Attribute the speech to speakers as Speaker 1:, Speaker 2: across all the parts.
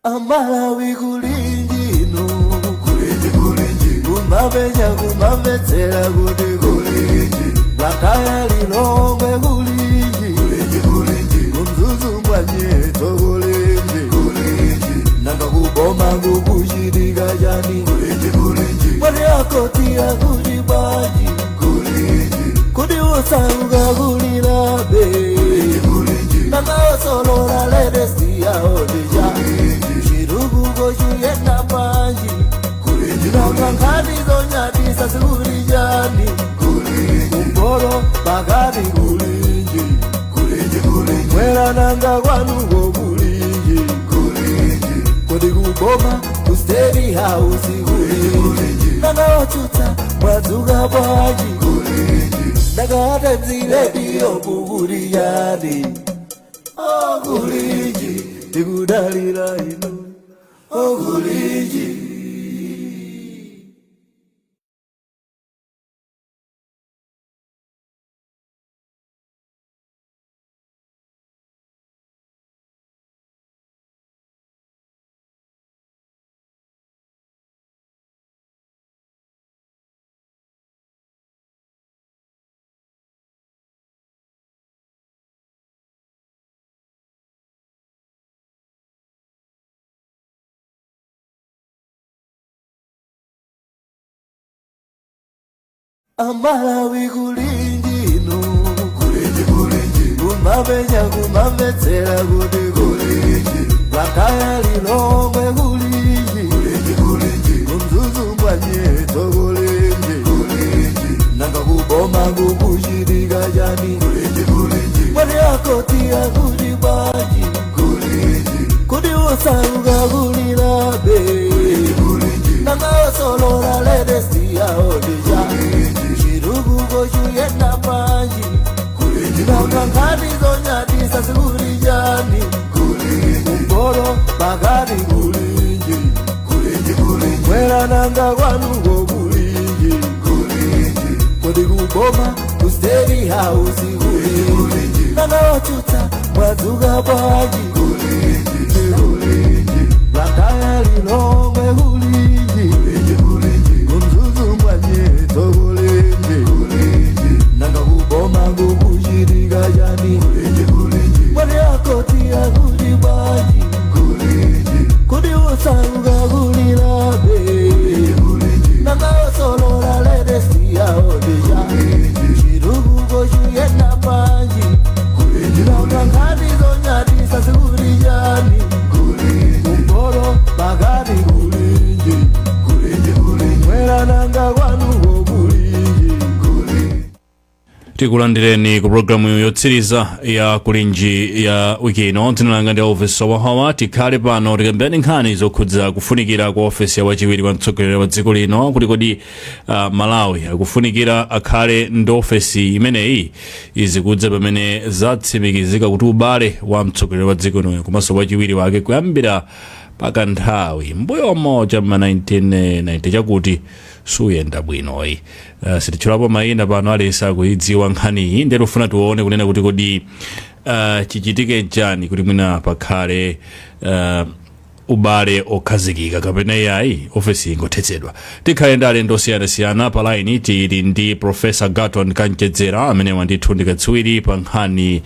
Speaker 1: Amalawi, kulinji inu? Kulinji, kulinji? Kumapenya, kumamvetsera kuti kulinji? Blantyre, Lilongwe, kulinji? Kulinji, kulinji? KuMzuzu mwanyeto, kulinji, kulinji? Nanga kuboma kukuchitika chani? Kulinji, kulinji? Mwati akoti akuti bwanji? Kulinji? Kuti usauka kulilabe? Kulinji, kulinji? Nanga osolola latest yaodija, chitukuko chiyenda bwanji? Nanga nkhani zonyadisa zikuli chani? Kumpoto, pakati, kulinji? Mwera, nanga kwanuko kulinji? Kodi kuboma, ku State House, kulinji? Nanga otsutsa mwadzuka bwanji? Nanga Times Radio kukuli chani? Okulinji, tikudalira inu, okulinji. Amalawi, kulinji inu? Kulinji, kulinji? Kumapenya, kumamvetsera kuti kulinji? Blantyre, Lilongwe, kulinji? Kulinji, kulinji? KuMzuzu mwanyeto, kulinji? Kulinji? Nanga kuboma kukuchitika chani? Kulinji, kulinji? Mwati akoti akuti bwanji? Kulinji? Kuti usauka kulilabe? Kulinji? Nanga osolola latest yaodija, chitukuko chiyenda bwanji? Nanga nkhani zonyadisa zikuli chani? Kumpoto, pakati, kulinji? Mwera, nanga kwanuko kulinji? Kodi kuboma, ku State House, kulinji? Nanga otsutsa mwadzuka bwanji? Blantyre, Lilongwe, kulinji? KuMzuzu mwanyeto, kulinji? Nanga kuboma kukuchitika chani? Mwati akoti akuti bwanji? Kuti usauka kulilabe? Nanga osolola latest yaodija, chitukuko chiyenda bwanji? Nanga nkhani zonyadisa zikuli chani? Kumpoto, pakati, kulinji? Mwera, nanga kwanuko kulinji?
Speaker 2: Tikulandireni ku programu yotsiriza ya Kulinji ya wiki ino. Dzina langa ndi Elvis Wahawa. Tikhale pano tikambirani nkhani zokhudza kufunikira kwa ofesi ya wachiwiri kwa mtsogoleri wa dziko lino, kuti kodi Malawi akufunikira akhale ndi ofesi imeneyi? Izi kudza pamene zatsimikizika kuti ubale wa mtsogoleri wa dziko lino komanso wachiwiri wake kuyambira pakanthawi mbuyomo cham'ma 1990 chakuti suyenda bwinoyi. Sititchulapo mayina pano, aliyense akuidziwa nkhaniyi. Ndiye tifuna tione kunena kuti kodi chichitike chani kuti mwina pakhale ubale okhazikika, kapena iyayi, ofesi ingothetsedwa? Tikhale ndi alendo osiyanasiyana pa line. Tili ndi Professor Garton Kanchedzera, amene wandithu ndi katswiri pa nkhani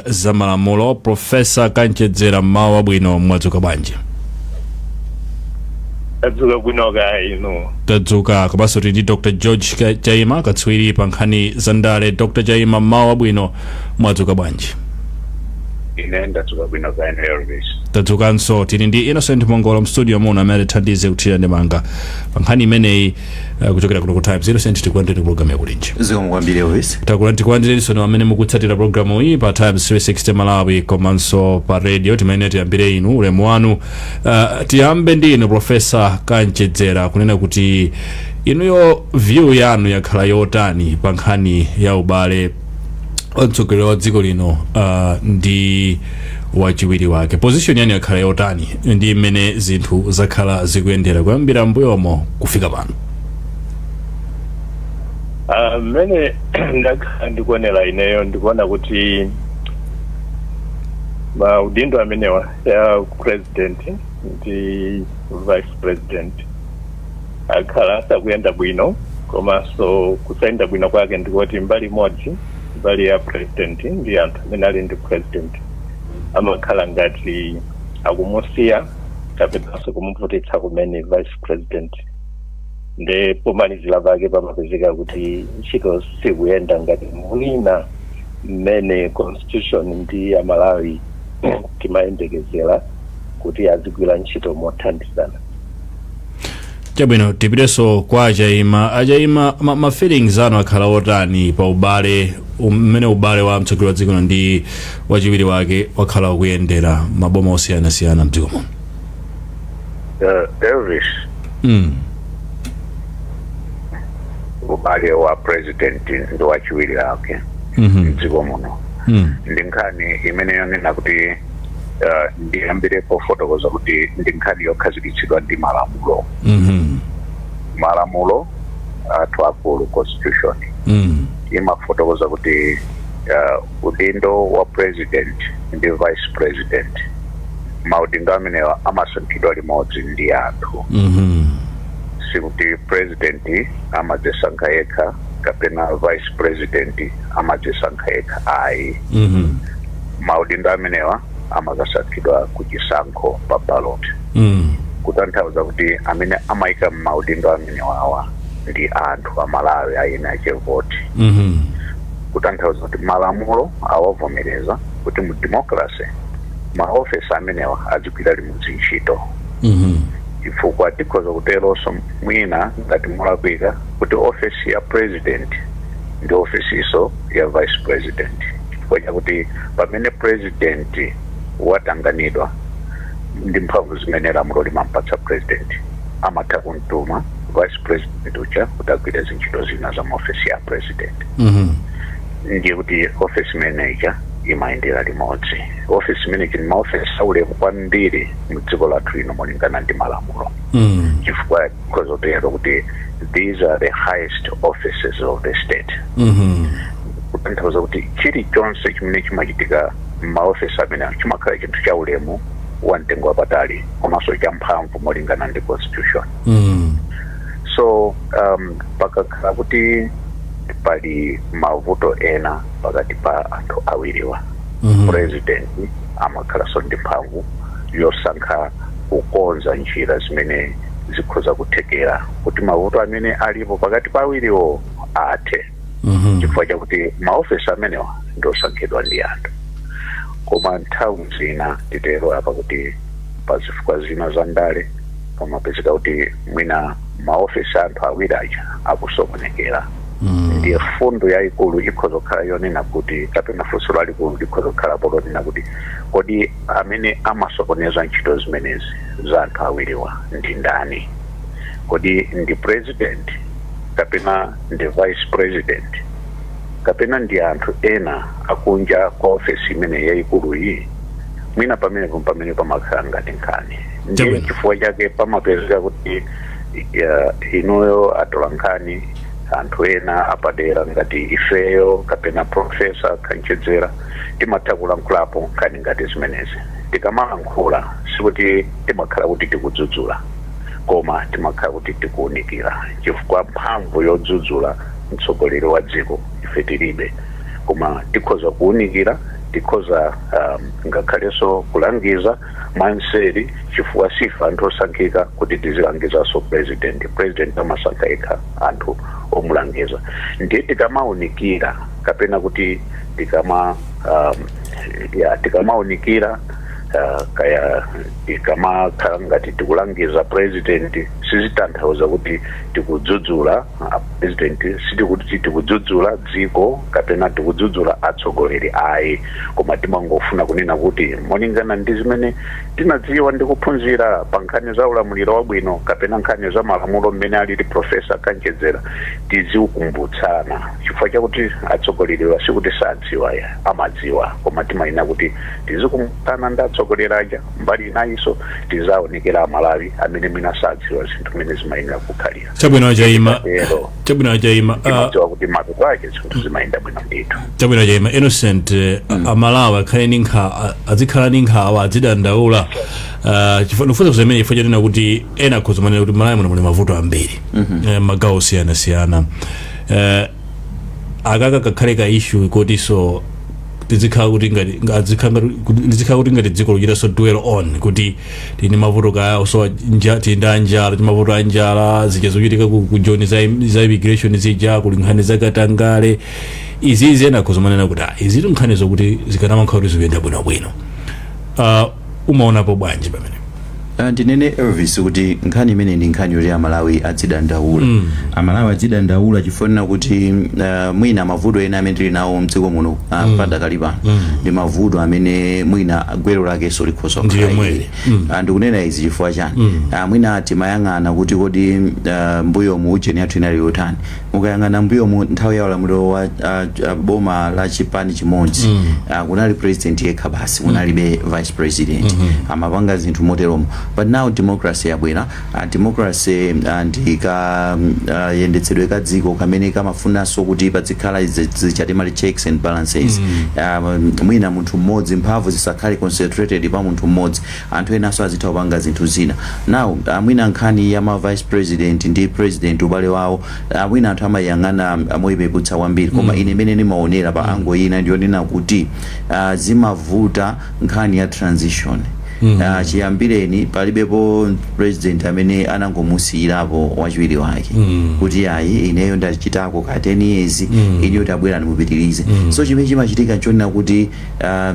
Speaker 2: za malamulo. Professor Kanchedzera, mmawa wabwino, mwadzuka bwanji?
Speaker 3: Tadzuka bwino, kaya inu?
Speaker 2: Tadzuka. Komanso tili ndi Dr George Chaima, katswiri pa nkhani za ndale. Dr Chaima, mmawa wabwino, mwadzuka bwanji?
Speaker 3: Ine ndadzuka bwino, kaya inu, Elvis?
Speaker 2: Tadzukanso. Tili ndi Innocent Mongolo mstudio muno amene atithandize kuthira ndemanga pa nkhani imeneyi kuchokera kuno ku Times. Innocent, tikulandire program yakulinji.
Speaker 4: Zikomo kwambiri, Elvis.
Speaker 2: Tikulandirenso amene mukutsatira programu iyi pa Times 360 Malawi komanso pa radio. Timene tiyambire inu, ulemu wanu. Tiyambe ndi inu, Professor Kanchedzera, kunena kuti inuyo view yanu yakhala yotani pa nkhani ya ubale wa mtsogoleri wa dziko lino ndi wachiwiri wake? Position yanu yakhala yotani ndi mmene zinthu zakhala zikuyendera kuyambira mbuyomo kufika pano?
Speaker 3: Mmene ndakhala ndikuonera ineyo, ndikuona kuti maudindo amenewa ya president ndi vice president akhala asakuyenda bwino, komanso kusayenda bwino kwake ndikuti mbali imodzi, mbali ya president ndi anthu amene ali ndi president, amakhala ngati akumusiya kapenanso kumuvutitsa kumene vice president. Nde pomalizira pake pamapezeka kuti ntchito sikuyenda ngati mwina mmene constitution ndi Amalawi timayembekezera kuti azigwira ntchito mothandizana.
Speaker 2: Chabwino, tipitenso kwa Achaima. Achaima, ma feelings anu akhala otani pa ubale mmene ubale wa mtsogoleri wa dziko ndi wachiwiri wake wakhala ukuyendera maboma osiyanasiyana mdziko muno?
Speaker 4: Elvis, ubale wa president ndi wachiwiri wake mdziko muno ndi nkhani imene yonena kuti ndiyambirepo fotokoza kuti ndi nkhani yokhazikitsidwa ndi malamulo. Malamulo athu akulu, constitution, imafotokoza kuti udindo wa president ndi vice president, maudindo amenewa amasankhidwa limodzi ndi anthu. Sikuti president amadzisankha yekha kapena vice president amadzisankha yekha, ayi. Maudindo amenewa amakasankhidwa ku chisankho pa ballot, kutanthauza kuti amene amayika maudindo amenewawa ndi anthu Amalawi ayene achevoti. Kutanthauza kuti malamulo awavomereza kuti mu democracy maofesi amenewa azigwira limodzi ntchito, chifukwa tikhoza kuteronso mwina ngati molakwika kuti ofesi ya president ndi ofesiso ya vice president, chifukwa chakuti pamene president watanganidwa ndi mphamvu zimene lamulo limampatsa president, amatha kumtuma vice president uja kuti agwire zintchito zina za maofesi ya president. Ndiye kuti office manager imayendera limodzi. Office manager ni maofesi aulemu kwambiri mu dziko lathu lino molingana ndi malamulo, chifukwa tikhoza kutero kuti these are the highest offices of the state, kutanthauza kuti chilichonse chimene chimachitika m'maofesi amene chimakhala chinthu cha ulemu wa mtengo wapatali komanso cha mphamvu molingana ndi constitution. So pakakhala kuti pali mavuto ena pakati pa anthu awiriwa, president amakhalanso ndi mphamvu yosankha kukonza njira zimene zikhoza kuthekera kuti mavuto amene alipo pakati pa awiriwo athe, chifukwa chakuti maofesi amenewa ndi osankhidwa ndi anthu. Koma nthawi zina, titero apa kuti pa zifukwa zina za ndale, pamapezeka kuti mwina maofesi anthu awiri aja akusokonekera. Ndiye fundo yayikulu ikhoza kukhala yonena kuti, kapena funso lalikulu likhoza kukhalapo lonena kuti, kodi amene amasokoneza ntchito zimenezi za anthu awiriwa ndi ndani? Kodi ndi president kapena ndi vice president kapena ndi anthu ena akunja kwa ofesi imene yayikulu iyi? Mwina pamenepo pamene pamakhala ngati nkhani. Ndiye chifukwa chake pamapezeka kuti inuyo atola nkhani, anthu ena apadera ngati ifeyo kapena Professor Kanchedzera, timatha kulankhulapo nkhani ngati zimenezi. Tikamalankhula sikuti timakhala kuti tikudzudzula, koma timakhala kuti tikuwunikira, chifukwa mphamvu yodzudzula mtsogoleri wa dziko ife tilibe, koma tikhoza kuwunikira, tikhoza ngakhalenso kulangiza mwanseri, chifukwa sife anthu osankhika kuti tizilangizanso president. President amasankha yekha anthu omulangiza. Ndiye tikamawunikira kapena kuti tikama ya tikamawunikira, kaya tikamakhala ngati tikulangiza president, sizitanthauza kuti tikudzudzula president, sitikuti tikudzudzula dziko kapena tikudzudzula atsogoleri, ayi, koma timangofuna kunena kuti molingana ndi zimene tinadziwa ndi kuphunzira pa nkhani za ulamuliro wabwino kapena nkhani za malamulo mmene alili Professor Kanchedzera, tizikumbutsana, chifukwa chakuti atsogoleriwa sikuti sadziwa ya, amadziwa, koma timayina kuti tizikumbutsana ndi atsogoleri aja, mbali inayinso tizaonekera Amalawi amene mwina sadziwa zinthu. zinthu mmene zimayenera kukhalira.
Speaker 2: Chabwino, Chaima.
Speaker 4: Lero
Speaker 2: Chabwino, Chaima.
Speaker 4: timadziwa kuti mapeto ake zinthu zimayenda bwino ndithu.
Speaker 2: Chabwino, Chaima. Innocent, Amalawi akhale ndi azikhala ndi nkhawa, azidandaula, chifukwa ndikufunsa zimene chifukwa chonena kuti ena akhoza manena kuti Malawi muno muli mavuto ambiri, magawo osiyanasiyana. Akaka kakhale ka issue kotinso tizikhala kuti ngati lizikhala kuti ngati dziko luchitanso dwell on kuti tini mavuto kaya so tili ndi anjala, ti mavuto a njala, zija zochitika ku Joni za immigration zija, kuli nkhani zakatangale izizi. Ena akhoza manena kuti ah, izitu nkhani zokuti zikanamakhala kuti zikuyenda bwinobwino. Umaonapo bwanji pamene?
Speaker 5: Ndinene, Elvis, kuti nkhani imene ndi nkhani yoti Amalawi adzidandaula. Amalawi adzidandaula chifukwa kuti mwina mavuto ena amene tili nawo mdziko muno padakali pano ndi mavuto amene mwina gwero lakenso likhoza
Speaker 2: Ndiye
Speaker 5: kukhala
Speaker 2: mwene.
Speaker 5: ili. Ndikunena izi chifukwa chani? Mwina timayang'ana kuti kodi mbuyomu ujeni yathu inali yotani? Mukayang'ana mbuyomu, nthawi ya ulamuliro wa boma la chipani chimodzi, kunali president yekha basi, kunalibe vice president, amapanga zinthu moteromo. But now democracy yabwera. Democracy ndi ka yendetsedwe ka dziko kamene kamafunanso kuti pazikhala zichatimali checks and balances. Mwina munthu mmodzi, mphamvu zisakhale concentrated pa munthu mmodzi, anthu enanso azitha kupanga zinthu zina. Now mwina nkhani ya ma vice president ndi president, ubale wawo, mwina anthu amayang'ana moyipeputsa kwambiri, koma ine imene ndimaonera pa angle ina ndiyonena kuti zimavuta nkhani ya transition. Chiyambireni palibepo president amene anangomusiyirapo wachiwiri wake kuti ayi, ineyo ndachitako ka 10 years, ineyo tabwera ndimupitirize. So chimene chimachitika nchonena kuti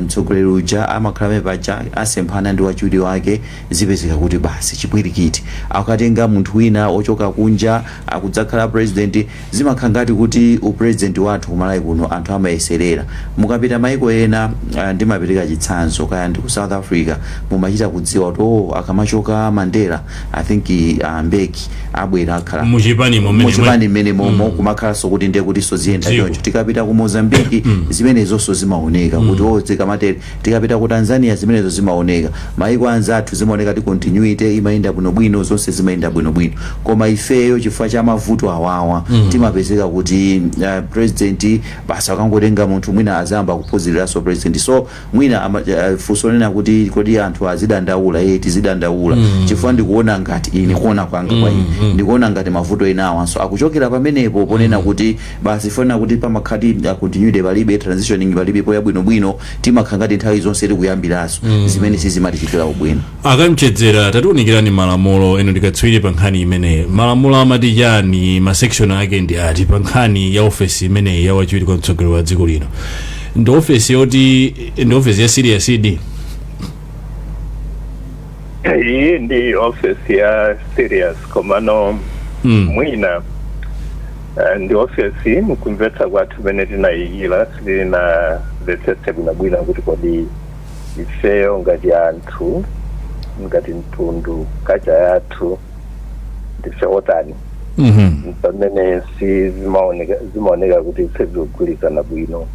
Speaker 5: mtsogoleri uja amakhala paja asemphana ndi wachiwiri wake, zipezeka kuti basi chipwirikiti, akatenga munthu wina ochoka kunja akudzakhala president. Zimakhala ngati kuti upresident wathu kumalawi kuno anthu amayeserera. Mukapita maiko ena, ndimapereka chitsanzo, kaya ndi ku South Africa, mumachita kudziwa kuti oh, akamachoka Mandela, I think Mbeki abwera akhala
Speaker 2: Muchipanimo mmene
Speaker 5: muchipani mmene momo, kumakhalanso kuti ndiye kuti ziyenda
Speaker 2: Dziko.
Speaker 5: choncho. Tikapita ku Mozambiki, zimenezonso zimaoneka kuti oh, zikamatere. Tikapita ku Tanzania, zimenezo zimaoneka. Maiko anzathu zimaoneka ti continuity imayenda bwinobwino, zonse zimayenda bwinobwino. Koma ifeyo chifukwa cha mavuto awawa, timapezeka kuti president basi akangotenga munthu mwina azayamba kuphunziriranso president. So mwina funso lena kuti kodi anthu azidandaula, eh, tizidandaula chifukwa ndikuona ngati ine, kuona kwanga kwa ine, ndikuona ngati mavuto ena awanso akuchokera pamenepo, ponena kuti basi fonena kuti pamakhati continuity palibe, transitioning palibe poyabwinobwino, timakhala ngati nthawi zonse tikuyambiranso, zimene sizimatichitira ubwino.
Speaker 2: Akamchedzera, tatiunikirani malamulo eno, ndikatswiri pa nkhani imeneyi. Malamulo amati chani? Ma section ake ndi ati pa nkhani ya ofesi imeneyi ya wachiwiri kwa mtsogoleri wa dziko lino? Ndi ofesi yoti ndi ofesi ya serious idi?
Speaker 3: Iyi ndi office ya serious, komano mwina ndi office mkumvetsa kwathu pene tinayikira sitinamvetsetse bwinobwino kuti kodi ifeyo ngati anthu, ngati mtundu, culture yathu ndife otani. Pamene si zimaoneka, zimaoneka kuti sizikugwirizana bwino.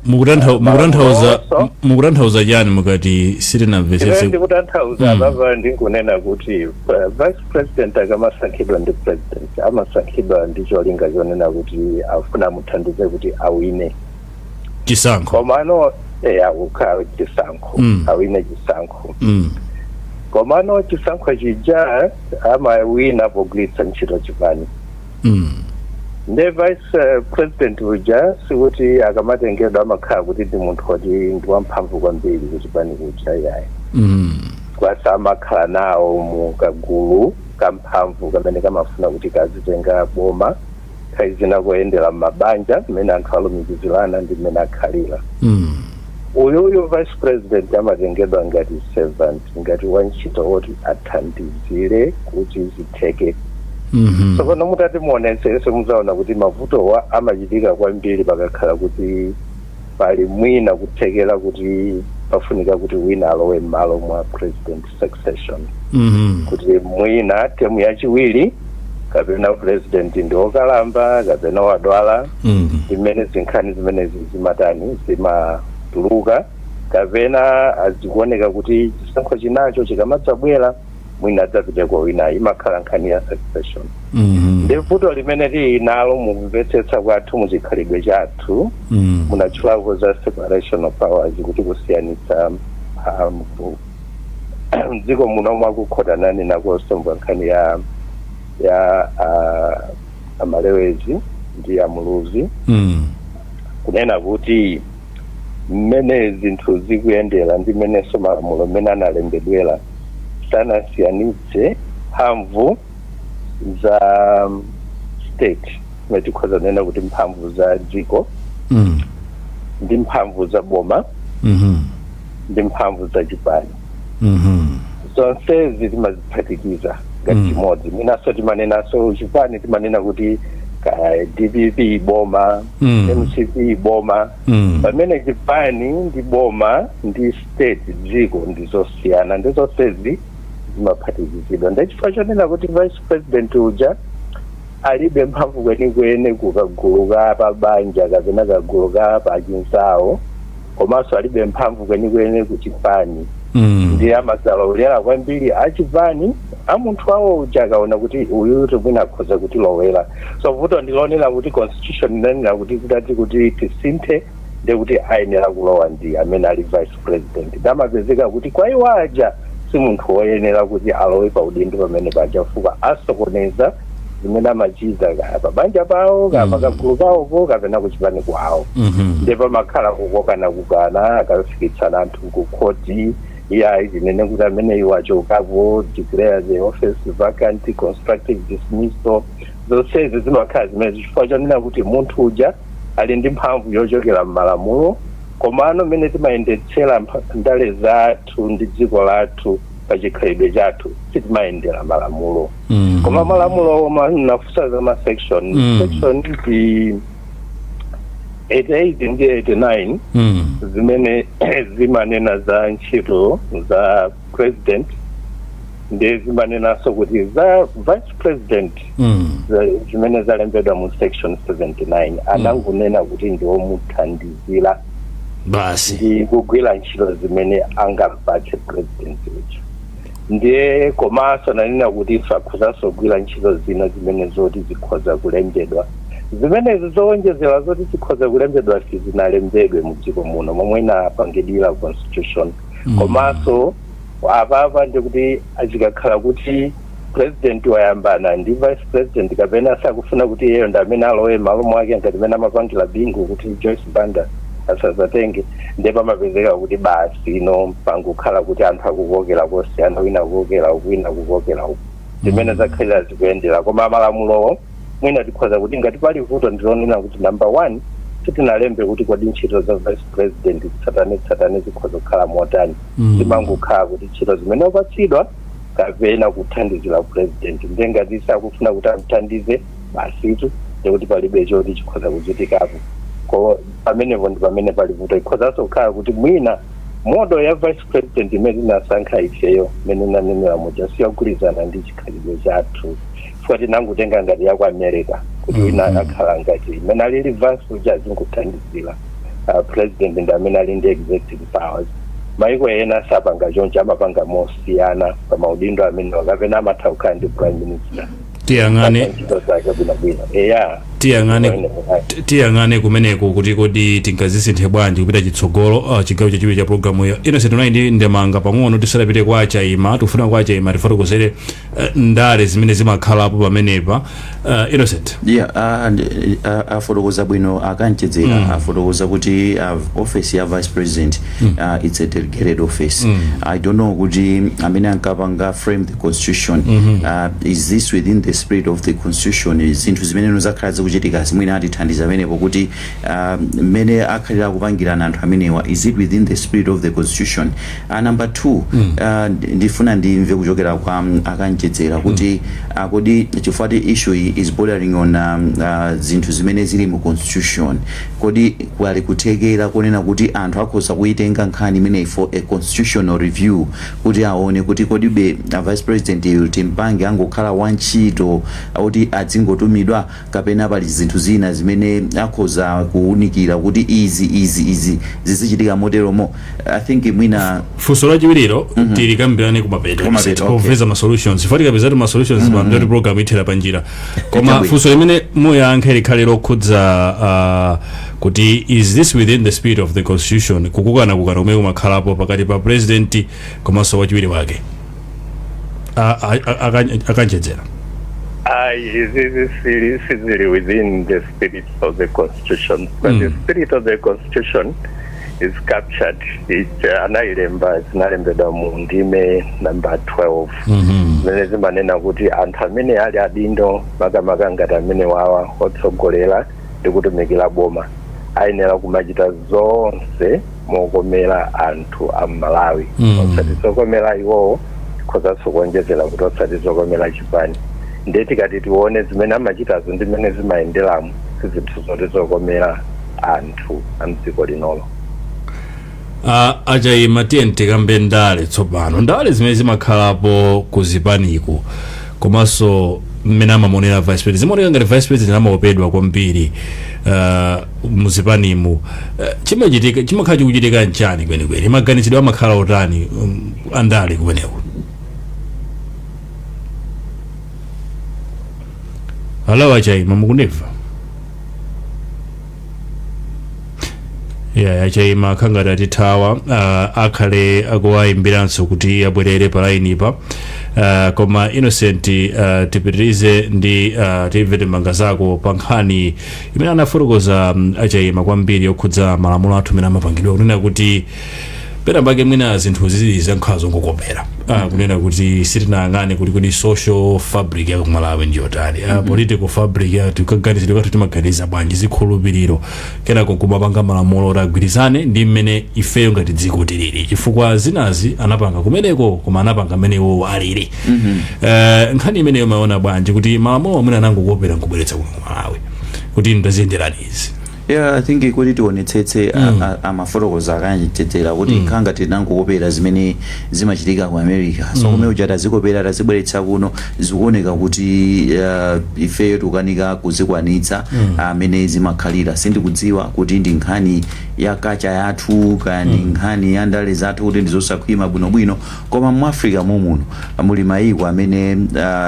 Speaker 2: Mukutanthauza
Speaker 3: Also-
Speaker 2: Mukutanthauza chani mukati
Speaker 3: Ine
Speaker 2: sitinamvetsetse?
Speaker 3: ndikutanthauza papa, ndinkunena kuti vice president akamasankhidwa ndi president, amasankhidwa ndi cholinga chonena kuti afuna amuthandize kuti awine
Speaker 2: chisankho.
Speaker 3: Komano akukhala chisankho, awine chisankho. Komano chisankho chija amawina pogwiritsa ntchito chipani. Nde vice president uja sikuti akamatengedwa amakhala kuti ndi munthu woti ndi wamphamvu kwambiri kuchipani kuja, yayi. Kwasa amakhala nawo mu kagulu kamphamvu kamene kamafuna kuti kazitenga boma, nthawi zina kuyendera m'mabanja mmene anthu alumikizirana ndi mmene akhalira. Uyuyu vice president amatengedwa ngati servant, ngati wantchito woti athandizire kuti zitheke. Tsopano mutati muonetsenso, muzaona kuti mavutowa amachitika kwambiri pakakhala kuti pali mwina kuthekera kuti pafunika kuti wina alowe m'malo mwa president, succession, kuti mwina term yachiwiri, kapena president ndi wokalamba kapena wadwala, imene zinkhani zimenezi zimatani, zimatuluka, kapena azikuoneka kuti chisankho chinacho chikamadzabwera Mwina adzapite kwa wina. Imakhala nkhani ya succession. Ndi vuto limene lili nalo mukumvetsetsa kwathu, muchikhalidwe chathu. Munatchulako za separation of powers, kuti kusiyanitsa mphamvu. Mdziko muno mwakukhota nani nakonso nkhani ya aMalewezi ndi aMuluzi, kunena kuti mmene zinthu zikuyendera ndi mmenenso malamulo mmene analembedwera, sanasiyanitse mphamvu za state, imene tikhoza kunena kuti mphamvu za dziko, ndi mphamvu za boma, ndi mphamvu za chipani. Zonsezi timaziphatikiza ngati chimodzi. Mwinaso timanenanso chipani, timanena kuti ka DPP boma, MCP boma, pamene chipani ndi boma ndi state, dziko, ndi zosiyana, ndi zonsezi zimaphatikizidwa. Ndechifukwa chonena kuti vice president uja alibe mphamvu kwenikweni kukagulu ka pabanja kapena kagulu ka pachinzawo, komanso alibe mphamvu kwenikweni ku chipani, ndiye amadzalowera kwambiri achipani a munthu awo uja akaona kuti uyu mwina akhoza kutilowera. So vuto ndilonena kuti constitution inanena kuti kutati kuti tisinthe, ndekuti ayenera kulowa ndi amene ali vice president. Ndamapezeka kuti kwa iwo aja si munthu woyenera kuti alowe pa udindo pamene paja, chifukwa asokoneza zimene amachita kaya pabanja pawo, kaya pakagulu kawopo, kapena kuchipani kwawo. Ndiye pamakhala kukokana kukana, akafikitsana anthu ku khoti, iya, tinene kuti amene iwo achokapo, declare the office vacant, constructive dismissal. Zonsezi zimakhala zimene chifukwa chonena kuti munthu uja ali ndi mphamvu yochokera m'malamulo, komano mmene timayendetsera ndale zathu ndi dziko lathu pachikhalidwe chathu, sitimayendera malamulo. Koma malamulo nafusa za ma section, section ndi 88 ndi 89, zimene zimanena za ntchito za president, ndi zimanenanso kuti za vice president, zimene zalembedwa mu section 79, anangunena kuti ndi omuthandizira
Speaker 2: basi
Speaker 3: ndi kugwira ntchito zimene angampatse president uja. Ndiye komanso nanena kuti ife akhozanso kugwira ntchito zina zimene zoti zikhoza kulembedwa. Zimenezi zowonjezera zoti zikhoza kulembedwa sizinalembedwe mu dziko muno momwe inapangidwira constitution. Komanso apapa ndikuti azikakhala kuti president wayambana ndi vice president, kapena sakufuna kuti iyeyo ndi amene alowe malo mwake, ngati mene amapangira Bingu kuti Joyce Banda asazatenge, ndiye pamapezeka kuti basi ino pangokhala kuti anthu akukokera kosiyana, wina kukokera uku, wina kukokera uku, zimene zakhalira zikuyendera. Koma malamulowo, mwina tikhoza kuti ngati pali vuto ndilonena kuti number one, sitinalembe kuti kodi ntchito za vice president tsatane tsatane zikhoza kukhala motani. Zimangokhala kuti ntchito zimene wapatsidwa kapena kuthandizira president. Ndiye ngati sakufuna kuti amthandize, basitu, ndikuti palibe choti chikhoza kuchitikapo. Ko pamenepo ndi pamene pali vuto. Ikhozanso kukhala kuti mwina model ya vice president imene tinasankha ifeyo, imene inanenera muja, siyogwirizana ndi chikhalidwe chathu, chifukwa tinangotenga ngati ya ku America, kuti wina akhala ngati imene alili vice uja azingothandizira president, ndi amene ali ndi executive powers. Maiko ena sapanga choncho, amapanga mosiyana pa maudindo amenewa, kapena amatha kukhala ndi prime minister
Speaker 2: Tiyang'ane
Speaker 3: ntchito zake bwinobwino, eya.
Speaker 2: Tiyang'ane, tiyang'ane kumeneko kuti kodi tingazisinthe bwanji kupita chitsogolo. Chigawo chachiwiri cha programu iyo, Innocent, unayi ndi ndemanga pang'ono tisadapite kwa Chaima. Tikufuna kwa Chaima tifotokozere ndale zimene zimakhalapo pamenepa. Innocent.
Speaker 5: Yeah, afotokoza bwino akanchedzera. Afotokoza kuti office ya vice president, it's a delegated office. I don't know kuti amene ankapanga frame the constitution, is this within the spirit of the constitution, zinthu zimene zakhala zikuchitika zimwene atithandiza amenepo kuti mmene akhalira kupangirana anthu amenewa, is it within the spirit of the constitution? Number two, ndifuna ndimve kuchokera kwa akanchedzera kuti kodi chifukwa issue iyi is bordering on zinthu zimene zili mu constitution, kodi kwali kuthekera kunena kuti anthu akhoza kuitenga nkhani imeneyi for a constitutional review, kuti aone kuti kodibe vice president iyu timpange angokhala wantchito kuti adzingotumidwa, kapena pali Pali zinthu zina zimene akhoza kuwunikira kuti izi, izi, izi zizichitika moteromo. I think mwina
Speaker 2: Funso lachiwiriro tilikambirane kumapeto.
Speaker 5: Kumapeto, okay.
Speaker 2: Popeza ma solutions, ifo tikapezatu ma solutions pa mndoti program ithera panjira. Koma funso limene muyankhe likhale lokhudza kuti is this within the spirit of the constitution, kukukana kukana kumene kumakhalapo pakati pa president komanso wachiwiri wake, akanjedzera?
Speaker 3: Ayi, izizi sizili within the spirit of the constitution, but the spirit of the constitution is captured, it anayilemba, zinalembedwa mu ndime number 12 zimene zimanena kuti anthu amene ali adindo, makamaka ngati amene wawa otsogolera ndi kutumikira boma, ayenera kumachita zonse mokomera anthu a Malawi, osati zokomera iwowo, khozanso kuonjezera kuti osati zokomera chipani. Ndiye tikati tione zimene amachitazo ndi zimene zimayenderamo, si zinthu zoti zokomera anthu a mdziko linolo.
Speaker 2: Achayima, tiye tikambe ndale tsopano, ndale zimene zimakhalapo kuzipaniko komanso mmene amamonera vice president. Zimaoneka ngati vice president amaopedwa kwambiri muzipanimu. Chimachitika, chimakhala chikuchitika nchani kwenikweni? Maganizidwe amakhala otani andale kumeneko? Hello, achayima, mukundimva? Yeah, achayima khangati atithawa. Akhale akuwayimbiranso kuti abwerere pa line pa. Koma Innocent, tipitirize ndi timve manga zako pa nkhani imene anafotokoza achayima kwambiri yokhudza malamulo athu amene amapangidwa, kunena kuti pena pake mwina zinthu zili zankhala zongokopera, kunena kuti sitinayang'ane kuti social fabric ya kumalawi ndiyotani, political fabric yathu, kaganizidwe kathu timaganiza bwanji, zikhulupiriro, kenako kumapanga malamulo oti agwirizane ndi mmene ifeyo ngati dziko tilili, chifukwa zinazi anapanga kumeneko koma anapanga mmene iwowo alili. Nkhani imeneyo maona bwanji, kuti malamulo amene anangokopera nkubweretsa kuno ku Malawi kuti ndaziyenderani izi?
Speaker 5: Yeah, I think kuti tionetsetse, amafotokoza akanjedzera kuti khanga tinangokopera zimene zimachitika ku America. So kumene kuja tazikopera, tazibweretsa kuno, zikuoneka kuti ifeyo tikukanika kuzikwanitsa amene zimakhalira. Sindikudziwa kuti ndi nkhani ya culture yathu kaya ndi nkhani ya ndale zathu kuti ndizosakhwima bwinobwino, koma mu Africa momuno muli mayiko amene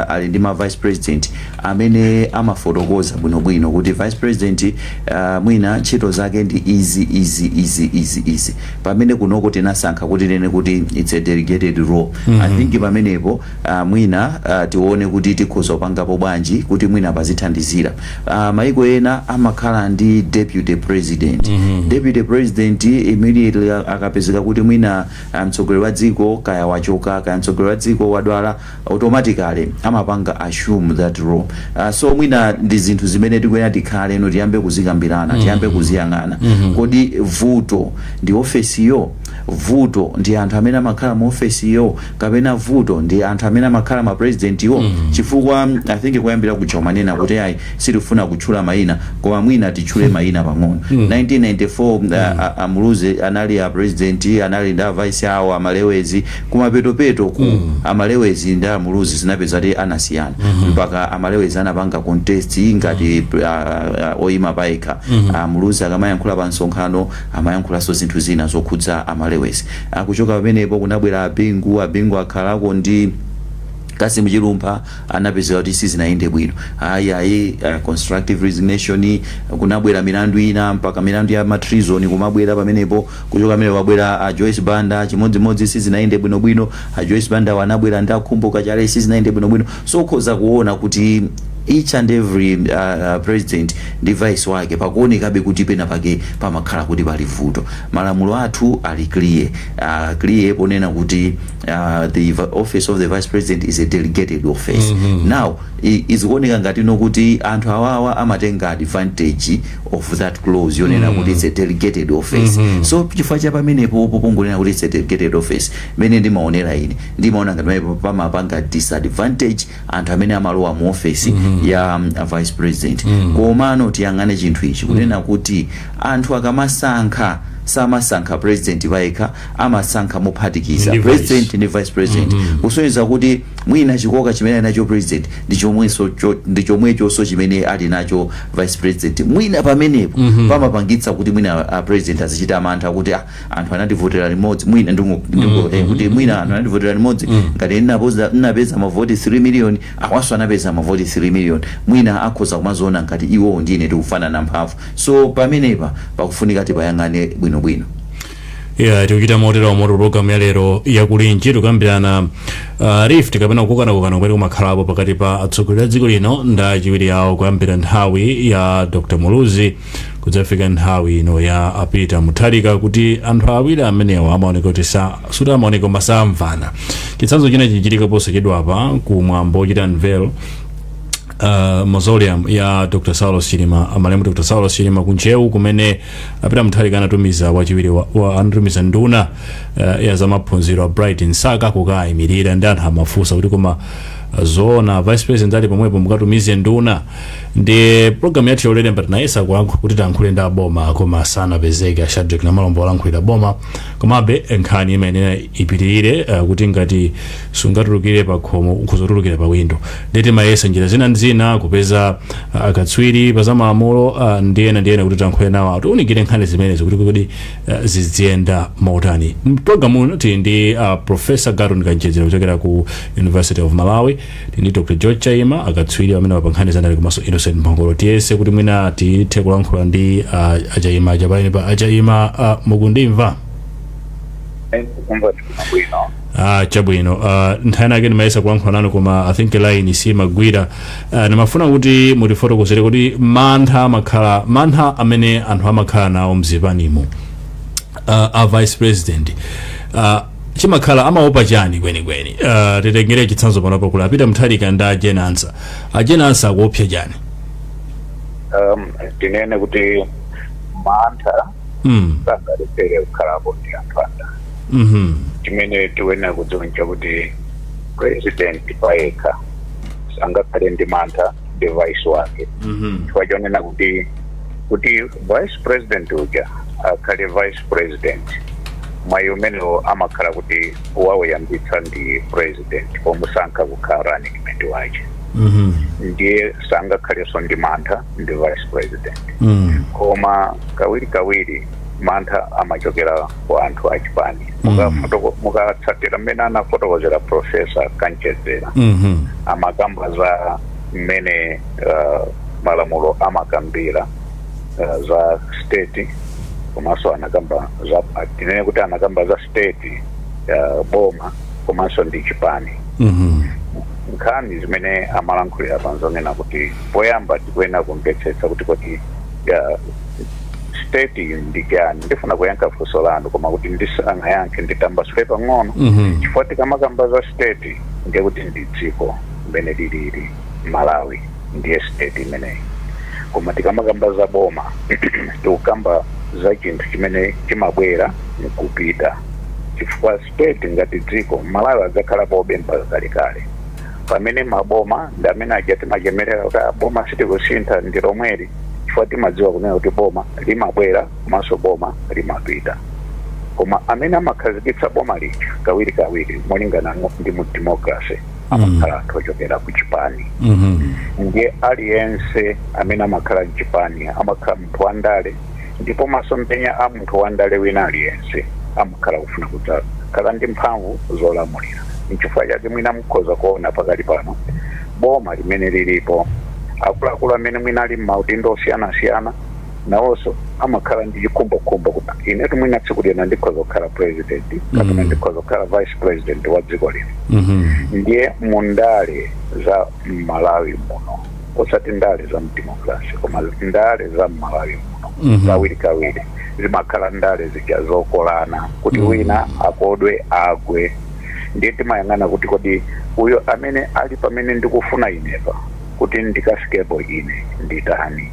Speaker 5: ali ndi ma vice president amene amafotokoza bwinobwino kuti vice president mwina ntchito zake ndi izi, izi, izi, izi, izi, pamene kunoko tinasankha kuti nene kuti it's a delegated role. I think pamenepo mwina tione kuti tikhoza kupangapo bwanji kuti mwina pazithandizira. Mayiko ena amakhala ndi deputy president. Deputy president immediately akapezeka kuti mwina mtsogoleri wa dziko kaya wachoka, kaya mtsogoleri wa dziko wadwala, automatically amapanga assume that role. So mwina ndi zinthu zimene tikuyenera tikhale no tiyambe kuzikambirana, tiyambe kuziyang'ana. Kodi vuto ndi ofesiyo, vuto ndi anthu amene amakhala mu ofesiyo, kapena vuto ndi anthu amene amakhala ma presidentiwo? Chifukwa I think kuyambira kuja umanena kuti ayi, sitifuna kutchula mayina, koma mwina titchule mayina pang'ono. 1994, amuluzi anali a president, anali ndi a vice awo amalewezi. Kumapetopeto ku amalewezi ndi amuluzi zinapeza kuti anasiyana, mpaka amalewezi anapanga contest ngati oyima payekha. Amuluzi akamayankhula pa msonkhano amayankhulanso zinthu zina zokhudza amalewezi. Kuchoka pamenepo kunabwera abingu. Abingu akhalako ndi Kasimu Chilumpha, anapezeka kuti sizinayende bwino. Ayi, ayi, constructive resignation, kunabwera milandu ina, mpaka milandu ya matreason kumabwera pamenepo. Kuchoka pamenepo pabwera a Joyce Banda, chimodzimodzi sizinayende bwinobwino. A Joyce Banda wanabwera ndi akhumbo kachale, sizinayende bwinobwino. So ukhoza kuona kuti each and every president ndi vice wake pakuonekabe kuti pena pake pamakhala kuti pali vuto. Malamulo athu ali clear, clear ponena kuti the office of the vice president is a delegated office. Now izikuoneka ngati no kuti anthu awawa amatenga advantage of that clause yonena kuti it's a delegated office. So chifukwa cha pamenepo pongonena kuti it's a delegated office, mene ndimaonera ine, ndimaona ngati pamenepo pamapanga disadvantage anthu amene amalowa mu office ya vice president. Komano tiyang'ane chinthu ichi, kunena kuti anthu akamasankha, samasankha president payekha, amasankha mophatikiza
Speaker 2: Ndi vice.
Speaker 5: president ndi vice president, kusonyeza kuti Mwina chikoka chimene ali nacho president ndi chomwenso ndi chomwechonso chimene ali nacho vice president. Mwina pamenepo pamapangitsa kuti mwina a president azichita mantha kuti, ah, anthu anandivotera limodzi, mwina ndingo kuti mwina anthu anandivotera limodzi, ngati ndinapeza mavoti 3 million, awanso anapeza mavoti 3 million, mwina akhoza kumaziona ngati iwowo ndine tikufanana mphamvu. So pamenepa pakufunika tipayang'ane bwinobwino.
Speaker 2: Yeah, tikuchita motero moto program ya lero yakulinji. Tikambirana rift kapena kukanakukana kumene kumakhalapo pakati pa atsogoleri a dziko lino ndi achiwiri awo, kuyambira nthawi ya Dr Muluzi kudzafika nthawi ino ya a Peter Mutharika, kuti anthu awiri amenewa amaoneka kuti suti amaoneka koma samvana. Chitsanzo china chichitika posachedwapa kumwambo ochita unveil mausoleum ya Dr Saulos Chilima, amalemu Dr Saulos Chilima, kunchewu, kumene a Peter Mutharika anatumiza wachiwiri anatumiza nduna ya zamaphunziro a Bright Msaka kukayimirira, ndi anthu amafunsa kuti, koma zoona vice president ali pomwepo, mukatumize nduna? Ndi program yathu yolelemba tinayesa kulankhula kuti tilankhule ndi aboma, koma sanapezeke a Shadrack Namalombo olankhulira boma. Komabe nkhani imayenera ipitirire, kuti ngati sungatulukire pa khomo, ukhozotulukira pa windo. Ndi timayesa njira zina ndi zina kupeza akatswiri pa zamalamulo ndi ena ndi ena kuti tilankhule nawo, atiunikire nkhani zimenezo kuti kodi ziziyenda motani. Mpulogalamu uno tili ndi Professor Garton Kanjedzera kuchokera ku University of Malawi, tili ndi Dr George Chaima, akatswiri amene pa nkhani zandale, komanso Innocent Mphongolo. Tiyese kuti mwina tithe kulankhula ndi achaima aja pamene pa achaima. Mukundimva?
Speaker 4: Kumva bwino.
Speaker 2: Ah, chabwino. Nthawi nake ndimayesa kulankhula nanu, koma I think line simagwira. Ndimafuna kuti mutifotokozere kuti mantha amakhala, mantha amene anthu amakhala nawo mzipanimo, a vice president, chimakhala amaopa chani kwenikweni? Titengere chitsanzo panopo kuli a Peter Mutharika ndi a Jane Ansah. A Jane Ansah akuopsa chani?
Speaker 4: Tinene kuti mantha sangalephere kukhalapo ndi anthu anda. Chimene tiyenera kudziwa nchakuti president payekha sangakhale ndi mantha ndi vice wake, chifukwa chonena kuti vice president uja akhale vice president, mwayi umenewo amakhala kuti wawuyambitsa ndi president pomusankha kukhala running mate wake. Ndiye sangakhalenso ndi mantha ndi vice president. Koma kawiri kawiri mantha amachokera kwa anthu achipani. Mukatsatira mmene anafotokozera Professor Kanchedzera, amakamba za mmene malamulo amakambira za state, komanso anakamba za, tinene kuti anakamba za state, boma komanso ndi chipani. Nkhani zimene amalankhulira panzonena kuti poyamba tikuyenera kumvetsetsa kuti kodi state ndi chani. Ndifuna kuyankha funso lanu, koma kuti ndisanayankhe nditambasule pang'ono, chifukwa tikamakamba za state ndiye kuti ndi dziko mmene lilili Malawi, ndiye state imeneyi. Koma tikamakamba za boma, tikukamba za chinthu chimene chimabwera nkupita, chifukwa state ngati dziko Malawi adzakhalapobe mpaka kalekale, pamene maboma ndi amene aja timachemerera kuti, "Ah, boma sitikusintha, ndi lomweli," chifukwa timadziwa kunena kuti boma limabwera komanso boma limapita. Koma amene amakhazikitsa boma lija kawiri kawiri, molingana ndi mu democracy, amakhala anthu ochokera ku chipani. Ndiye aliyense amene amakhala mchipani amakhala munthu wandale, ndipo masomphenya a munthu wandale wina aliyense amakhala kufuna kudzakhala ndi mphamvu zolamulira. Nchifukwa chake mwina mukhoza kuona pakali pano boma limene lilipo, akuluakulu amene mwina ali m'maudindo osiyanasiyana nawonso amakhala ndi chikhumbokhumbo kuti inetu mwina tsiku lina ndikhoza kukhala president kapena ndikhoza kukhala vice president wa dziko lino. Ndiye mundale za Mmalawi muno, osati ndale za mdemocracy, koma ndale za Mmalawi muno, kawiri kawiri zimakhala ndale zija zokolana kuti wina akodwe agwe. Ndiye timayang'ana kuti kodi uyo amene ali pamene ndikufuna inepa kuti ndikafikepo ine nditani?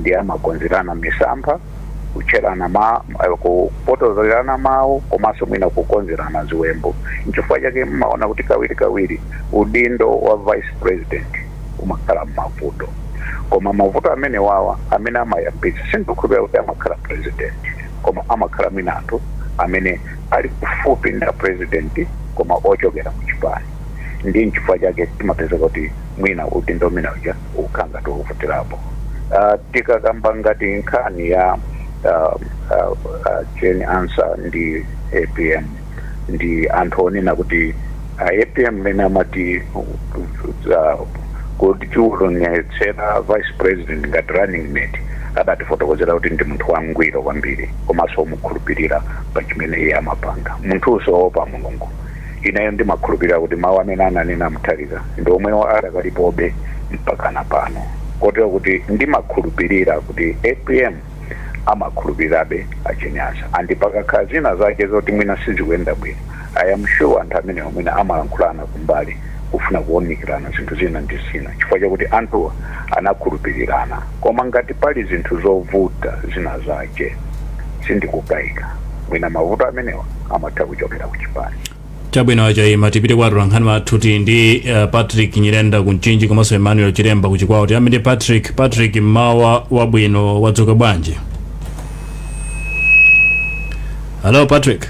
Speaker 4: Ndiye amakonzerana misampha, kutcherana ma kupotozerana mawu, komanso mwina kukonzerana ziwembu. Nchifukwa chake mmaona kuti kawiri kawiri udindo wa vice president umakhala mmavuto. Koma mavuto amene wawa amene amayambitsa, sindikukhulupirira kuti amakhala president, koma amakhala mwina anthu amene ali kufupi ndi a president koma ochokera muchipani. Ndi nchifukwa chake timapeza kuti mwina udindo umene uja ukhala ngati ukuvutirapo. Tikakamba ngati nkhani ya Jane Ansah ndi APM, ndi anthu onena kuti APM mmene amati kuti chiwonetsera vice president ngati running mate, adatifotokozera kuti ndi munthu wangwiro kwambiri komanso womukhulupirira pa chimene iye amapanga, munthunso woopa Mulungu. Ineyo ndimakhulupirira kuti mawu amene ananena Mutharika ndi omwewo adakalipobe mpakana pano, kotero kuti ndimakhulupirira kuti APM amakhulupirirabe a Jane Ansah. And pakakhala zina zake zoti mwina sizikuyenda bwino, I am sure anthu amenewo mwina amalankhulana kumbali kufuna kuwunikirana zinthu zina ndi zina, chifukwa chakuti anthuwa anakhulupirirana. Koma ngati pali zinthu zovuta zina zake, sindikukayika mwina mavuto amenewa amatha kuchokera kuchipani.
Speaker 2: Chabwino, Achaima, tipite kwa atolankhani athu. Tili ndi Patrick Nyirenda ku Mchinji komanso Emmanuel Chilemba ku Chikwawa. Tiyambe ndi Patrick. Patrick, mmawa wabwino, wadzuka bwanji? Hello, Patrick.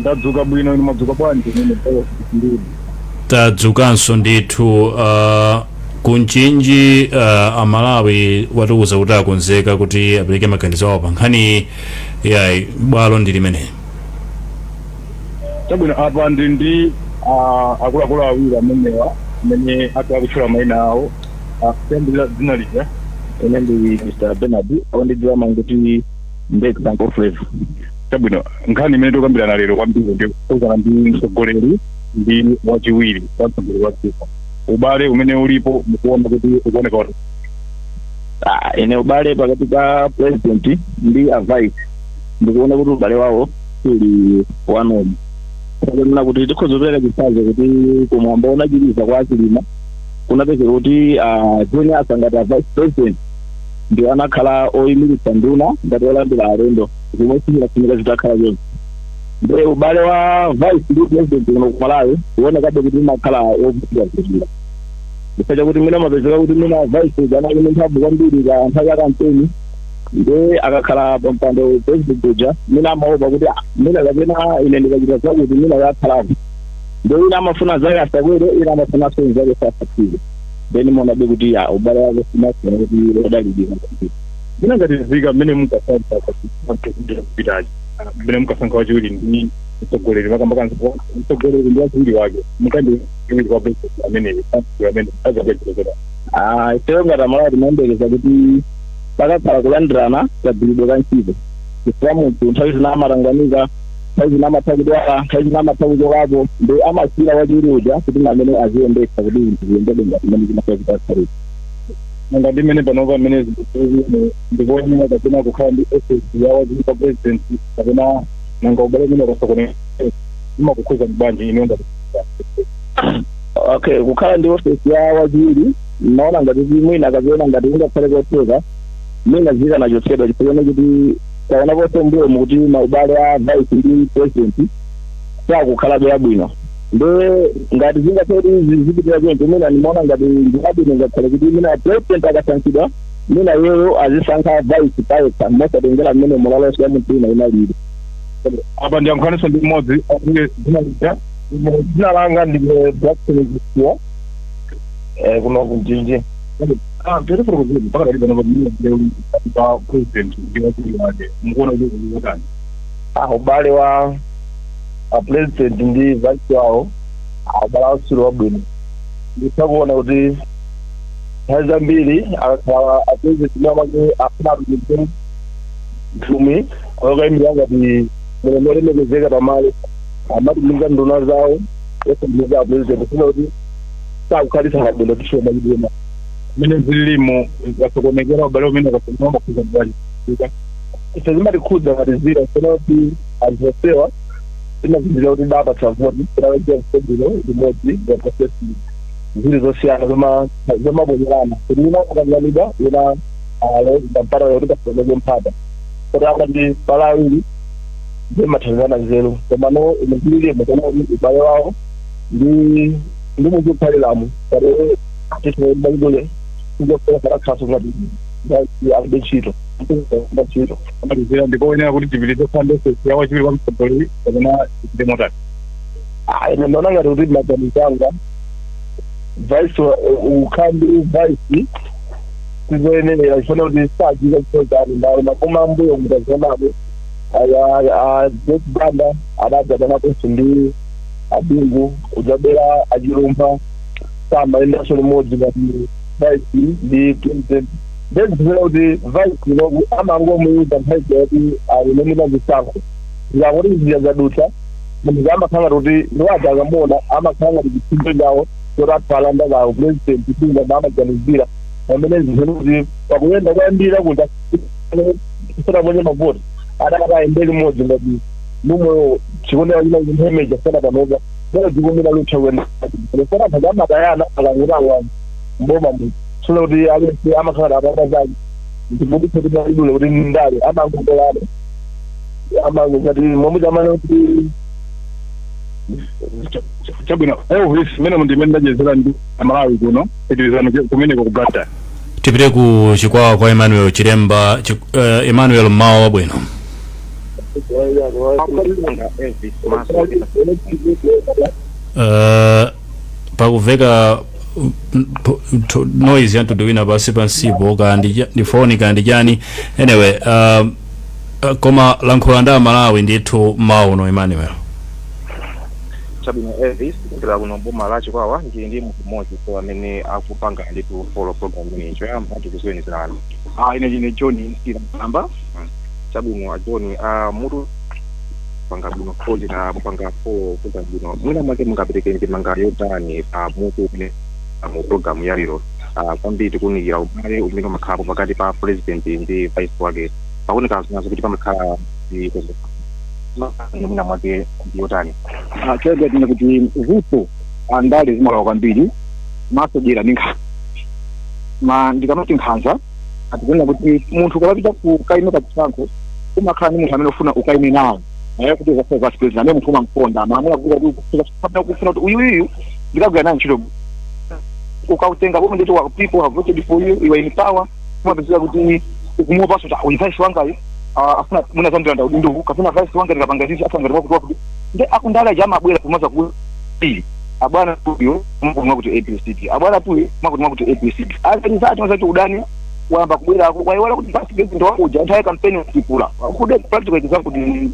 Speaker 6: Ndadzuka bwino, inu mwadzuka bwanji? Ine ndidi.
Speaker 2: Tadzukanso ndithu. Ku Mchinji Amalawi watiuza kuti akonzeka kuti apereke maganizo awo pa nkhani ya bwalo ndi limeneli.
Speaker 6: Chabwino, apa ndi akuluakulu awiri amenewa amene akhala kutchula mayina awo. Kuyambirira dzina lija.
Speaker 7: Ine ndi Mr Bernard, ondidziwa manguti Mbeki Bank Flavor.
Speaker 6: Chabwino, nkhani imene tikukambirana lero kwambiri ndi kukhudzana ndi mtsogoleri ndi wachiwiri wa mtsogoleri wa dziko. Ubale umene ulipo mukuona kuti ukuoneka kuti?
Speaker 7: Ine ubale pakati pa president ndi a vice, ndikuona kuti ubale wawo uli wanomo, kunena kuti tikhoza kupereka chitsanzo kuti kumwambo unachiliza kwa Chilima kunapezeka kuti Jane Ansah ngati a vice president ndi anakhala oyimiritsa nduna ngati olandira alendo, zomwe sizinafunika zitakhala choncho. Ndiye ubale wa vice ndi president kuno ku Malawi uonekabe kuti umakhala wovutira, chifukwa chakuti mwina mapezeka kuti mwina vice anali ndi mphamvu kwambiri ka nthawi ya kampeni, ndiye akakhala pa mpando president uja mwina amaopa kuti, "Ah, mwina kapena ine ndikachita zakuti mwina yakhalapo." Ndiye wina amafuna zake asakwere, ina amafunanso zake sasakwere. Then muonabe kuti ya ubale wake sinasiyana kuti odalirika kwambiri.
Speaker 6: Mwina ngati nzika, mmene mukasankha kupitachi, mmene mukasankha wachiwiri ndi mtsogoleri, makambaka mtsogoleri ndi wachiwiri wake, mukandi chiwiri kwa president ameneyo amene azabwezerezera?
Speaker 7: Ifeyo ngati Amalawi timayembekeza kuti pakakhala kulandirana kagwiridwe ka ntchito, chifukwa munthu nthawi zina amatanganika, nthawi zina amatha kudwala, nthawi zina amatha kuchokapo, ndi amasiyira wachiwiri uja kuti amene aziyendetsa kuti zinthu ziyendebe ngati mmene zimakhala zitakhalira.
Speaker 6: Nanga ndi mmene panopa mmene zinthu ndikuonera, kapena kukhala ndi office ya wachiwiri kwa president, kapena nanga ubale umene ukasokonera imakukhuza bwanji inu ngati?
Speaker 7: Okay, kukhala ndi office ya wachiwiri, naona ngati kuti mwina kapena ngati kungakhale kotheka mwina zikanachotsedwa, chifukwa kuti taona ponse mbuyo mukuti maubale a vice ndi president sakukhalabe abwino. Nde ngati zingakhale kuti zipitira choncho, mwina ndimaona ngati ndinabwino ngakhale kuti mwina president akasankhidwa, mwina iyeyo azisankha vice payekha mosatengera mmene moralonso ya munthu wina inalili.
Speaker 6: Apa ndiyankhulanso ndi mmodzi amene dzina lija.
Speaker 8: Dzina langa ndine Blackson Kisiwa, kuno kuMchinji.
Speaker 6: Tifotokozeni mpaka dali pano pamene pa president ndi wachiwiri wake, mukuona kuti ukutani?
Speaker 8: Ubale wa a president ndi vice wawo, ubale wawo suli wabwino. Nditha kuona kuti nthawi zambiri akakhala a president mwamake afuna atumize mthumwi okayimirira ngati mulendo olemekezeka pamalo, amatumiza nduna zawo osatumiza a president, funa kuti sakukhalisana bwino tisoma chidema.
Speaker 6: Mmene zililimu ukasokonekera ubale umene ukasokonekera umakhuza bwanji?
Speaker 8: Ife zimatikhudza ngati zira funa kuti anthu onsewa timazindikira kuti dapatsa voti tinawedzera msogolo limodzi ya process zili zosiyana zomabonyerana kuti wina akakanganidwa wina mpata kuti kasokoneke mphata kuti akati pala awiri zimathandizana nzeru. Komano ine zililimo kana kuti ubale wawo ndi muzikhaliramo kati titibadule kujokola ngati alibe ntchito ntchito.
Speaker 6: Amalizira, ndikoyenera kuti tipitirize kukhala ndi ofesi ya wachiwiri kwa mtsogoleri kapena tichite motani?
Speaker 8: Ine ndaona ngati kuti maganizo anga, vice ukhambi vice sizoyenerera chifuna kuti sajika chikozani ndawo makoma ambuyo mutazionabe Joyce Banda adadzatanaponso ndi abingu udzabera achilumba samayendanso limodzi ngati vice ndi president. Ndezipera kuti vice inoku amangomuyuza nthawi yoti ayinomina zisankho zikakuti zija zadutsa, munthu amakhala kuti ndiwaja akamona amakhala ngati chipinjo chawo choti athalanda kawo president pinga amaganizira pamene zinthu kuti pakuyenda kwayambira kuti kusana mwenye mavoti adakati ayende limodzi ngati mumwe chikuonera china chimhemeja sana panopa lero chikumira lutha kuyenda fana anthu amatayana akanguti awa mboma mu sula kuti aliyense amakhala apapa zake ndikubuditsa kuti alidule kuti ndale amangokolana amango ngati momwe chamane kuti.
Speaker 6: Chabwino Elvis, mmene ndimene ndachezera ndi Malawi kuno, pitirizani kumeneko ku Blantyre.
Speaker 2: Tipite ku Chikwawa kwa Emmanuel Chiremba. Emmanuel, mmawa wabwino.
Speaker 9: Elvis maso.
Speaker 2: Pakuveka noise yanthu wina pasi pansipo kandi ndi foni kandi chani. Anyway, koma lankhula ndi Amalawi ndithu mmawa uno, Emmanuel.
Speaker 9: Chabwino Elvis, kuchokera kuno boma la Chikwawa ndili ndi munthu mmodzi so amene akupanga nditu follow program imeneyi. Choyamba ndikuziweni zina.
Speaker 7: Ah, ine chine John Msira Msamba.
Speaker 9: Chabwino a John, mutu panga bwino foli na mupanga follow program bwino, mwina mwake mungapereke ndemanga yotani pa mutu umene mu program ya lero? Kwambiri tikuwunikira ubale umene umakhalapo pakati pa president ndi vice wake. Pakuoneka zinazo kuti pamakhala mwina mwake ndi yotani?
Speaker 7: Ah, choyamba tine kuti vuto andale zimalawa kwambiri maso dyera ndi nkhanza. Ma ndikamati nkhanza, atikuona kuti munthu ukamapita ku kaime pa chisankho umakhala ndi munthu amene ufuna ukaime nawo naye kuti uzakhala vice president, amene munthu umamkonda maamuna kuti kufuna kuti uyuyuyu ndikagwira naye ntchito. Ukautenga pomwe nditi people have voted for you, you are in power, umapezeka kuti ukumuopanso kuti uyu vice wangayo afuna mwina zandilanda udindo, kapena vice wanga ndikapanga izi afuna ngati wakuti wakuti. Ndi akundala aja amabwera kumaza kuti abwana uyu mwakuti mwakuti ABCD, abwana uyu mwakuti mwakuti ABCD. Azalizati mazati udani wayamba kubwerako, wayiwala kuti vice president wakuja nthawi ya campaign kupula kude. Practical example ndi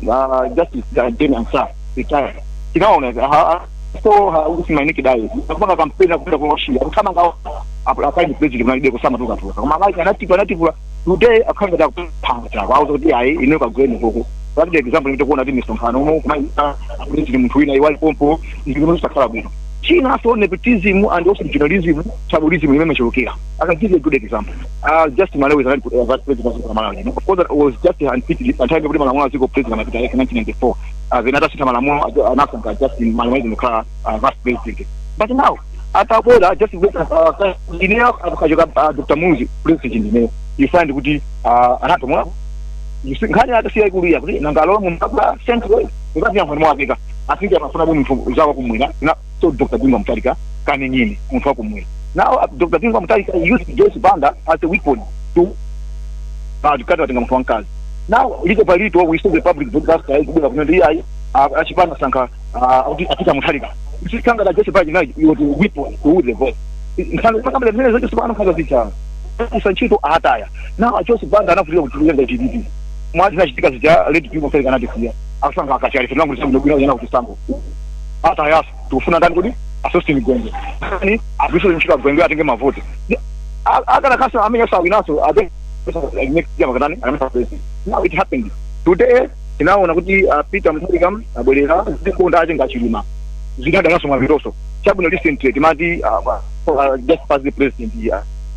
Speaker 7: Justice Jane Ansah, retired. Tinaona so usimainikidayo akupanga campaign akupita kuwashinga akuthamanga akaini president kunalide kusama tukatuka koma amayi anatipa anatipula. Today akhanga takupanga chako auza kuti ayi ine kagwene koko. Practical example imene kuona kuti misonkhano uno kumaita president munthu wina iwali pompo zimene zisakhala bwino. China so nepotism and also journalism, tribalism imene imachulukira. I can give you a good example. Just Malawi is vice president wa Malawi. Of course, that was just unfitted. Anthawi kuti malamulo aziko president amapita yake 1994. Then atasintha malamulo anasankha Justin Malewezi kukhala vice president. But now atabwera just ineyo akachoka Dr. Muluzi president ndineyo, you find kuti anatomwa. You see, nkhani atasiya ikuluya kuti nangalo mumbabwa central ngati yankho mwapika. I think amafuna bwe munthu zawa kumwera na so Dr. Bingu Mutharika kane nyini munthu wakumwera. Now Dr. Bingu Mutharika used Joyce Banda as a weapon to kati watenga munthu wamkazi. Now little by little we saw the public broadcaster ikubwera kuno ndi ayi achipanda sankha kuti apita Mutharika sikanga la Joyce Banda now was a weapon to win the vote. Nkhani makambira zimene zocho sipano nkhanza zicha kusa ntchito ataya. Now Joyce Banda anavutika kutenga DPP mwazi zinachitika zija late Bingu Mutharika anatisiya asankha akachali tinangu tisangu yana kuti sango atayasa tikufuna ndani kuti asosini Gwengwe ani agwiso ntchito agwengwe atenge mavoti akana kasa amene asawinaso ate next year makatani anamesa president. Now it happened today, tinaona kuti Peter Mutharika abwerera zikonda atenga Chilima zinadalaso mwaviroso. Chabwino, recently timati just past the president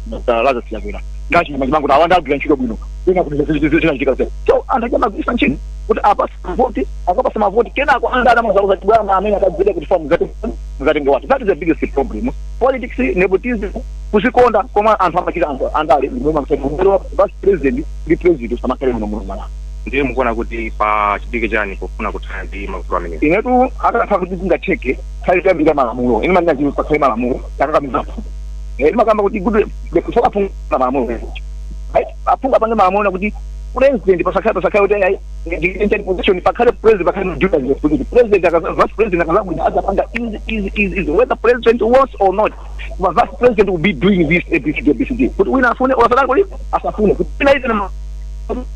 Speaker 7: Dr. Lazarus Chakwera ngachilima chimango awanda agwira ntchito bwino ina kuti zinachitika so anthu achamagwisa ntchito kuti apasa mavoti, akapasa mavoti kenako andana mazaluza bwana amene akagwira kuti famu muzatenge muzatenge watu. That is the biggest problem: politics, nepotism, kuzikonda koma anthu amachita anthu andale vice president ndi president usamakhale muno muno Malawi.
Speaker 9: Ndiye mukuona kuti pa chitike chani pofuna kuthana ndi mavuto amenewa?
Speaker 7: Inetu akakhala kuti zingatheke khale kuyambira malamulo, ine manena chinthu pakhale malamulo akakamiza aphungu. Imakamba kuti good kusoka aphungu malamulo, right? Aphungu apange malamulo kuti President pasakhale kuti ayi, ndi position, pakhale president, pakhale duty and responsibility. President akaza, vice president akazabwina, azapanga izi, izi, izi, izi, whether president wants or not, but vice president will be doing this, A B C D A B C D, kuti wina afune or asatani, kuti asafune, kuti wina izi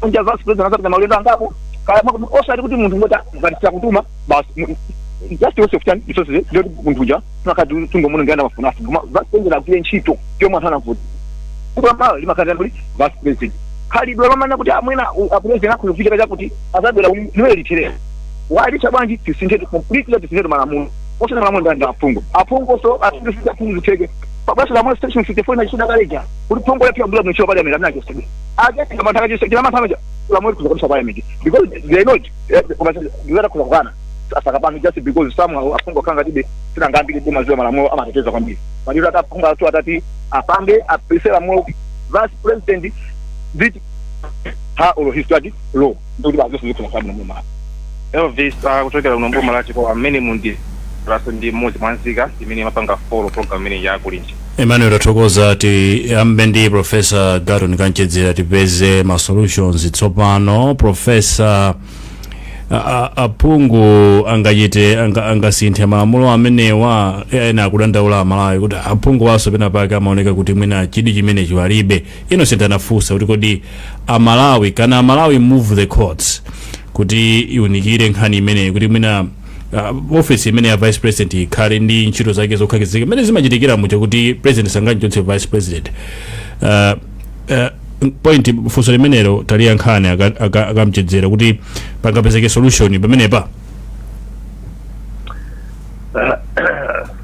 Speaker 7: nja vice president azapita maulendo angapo kaya, osati kuti munthu ngoti ngati takutuma basi, just waste of time, resources. Ndio munthu uja tunakati tungomuna ngana mafuna afu, koma vice president agwire ntchito yomwe anthu anavuta kuti limakati kuti vice president khalidwe lomana kuti amwena a president akhoza kuchita chakuti azabwera liwe litherera walicha bwanji. Tisinthe completely, tisinthe malamulo, osati malamulo ndi aphungu, aphungu so asinthe aphungu zitheke pabasa lamulo section 54 na chisuda kaleja kuti phungu lepya bula mwisho parliament amina chosebe ake kama taka chisa kila matama lamulo kuza kabisa parliament because they not koma ndizata kuza kukana asakapanga just because some aphungu akanga tibe tinangambire boma ziwa malamulo amateteza kwambiri maliro ataphungu atu atati apange apise lamulo vice president this her or his study law ndikuti bazonse zikhoza kukhala bwino mu.
Speaker 9: Elvis kuchokera kuno mboma la Chikwawa, amene mundi raso ndi mmodzi mwa nzika imene imapanga follow program imene yakulinji.
Speaker 2: Emmanuel, tathokoza. Tiyambe ndi Professor Garton Kanchedzera, tipeze ma solutions tsopano. Professor, aphungu angachite angasinthe malamulo amenewa? Ena akudandaula Amalawi kuti aphungu waso pena pake amaoneka kuti mwina chidi chimene chiwalibe. Innocent anafunsa kuti kodi Amalawi kana Amalawi move the courts kuti iunikire nkhani imeneyi, kuti mwina office imene ya vice president ikhale ndi ntchito zake zokhazikika mmene zimachitikira muja, kuti president sanganchotse vice president. Point funso limenelo taliyankhani akamchedzera kuti pangapezeke solution pamenepa.